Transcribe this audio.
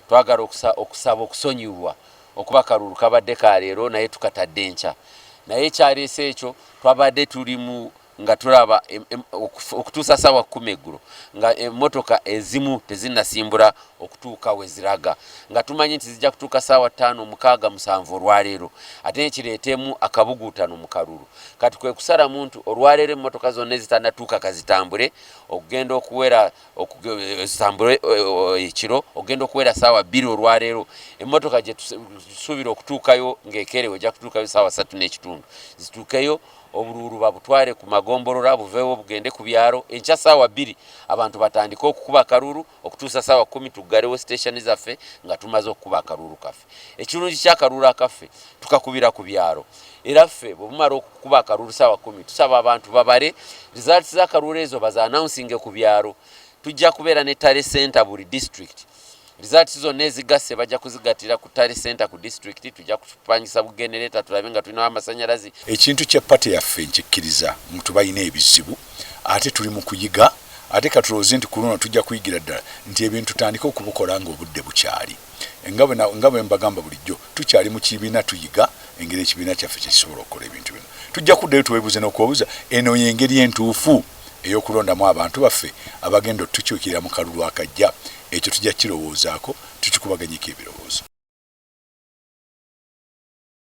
Twagala okusaba okusonyiyibwa okuba akalulu kabadde ka leero naye tukatadde enkya. Naye ekyaleese ekyo, twabadde tuli mu nga tulaba okutuusa saawa 10 eggulo nga emmotoka ezimu tezinnasimbula okutuuka we ziraga, nga tumanyi nti zijja kutuuka saawa 5, 6, 7 olwaleero, ate kireetemu akabuguutano mu kalulu. Kati kwe kusalamu nti olwaleero emmotoka zonna ezitannatuuka kazitambule okugenda okuwera zitambule ekiro okugenda okuwera saawa 2 olwaleero. Emmotoka gye tusuubira okutuukayo ng'ekeerewe ejja kutuukayo saawa 3 n'ekitundu, zituukeyo, obululu babutwale ku magombolola, buveewo bugende ku byalo. Enkya saawa 2 abantu batandike okukuba akalulu okutuusa saawa 10, tuggalewo station zaffe nga tumaze okukuba akalulu kaffe. Ekirungi ky'akalulu akaffe, tukakubira ku byalo, era ffe bwe bumala okukuba akalulu saawa 10, tusaba abantu babale results z'akalulu ezo, baza-announcinge ku byalo. Tujja kubeera ne tally center buli district. Results zonna ezigasse bajja kuzigattira ku tally center ku district. Tujja kupangisa bugenereta, tulabe nga tulinawo amasanyalazi. Ekintu kya party yaffe, nkikkiriza nti balina ebizibu, ate tuli mu kuyiga. Ate katulowooze nti ku luno tujja kuyigira ddala nti ebintu tutandike okubukola nga obudde bukyali. Nga bwe mbagamba bulijjo, tukyali mu kibiina, tuyiga engeri ekibiina kyaffe kyekisobola okukola ebintu bino. Tujja kuddayo twebuuze n'okwebuuza, eno y'engeri entuufu ey'okulondamu abantu baffe abagenda otukyukirira mu kalulu akajja? Ekyo tujja kirowoozaako, tukikubaganyeko ebirowoozo.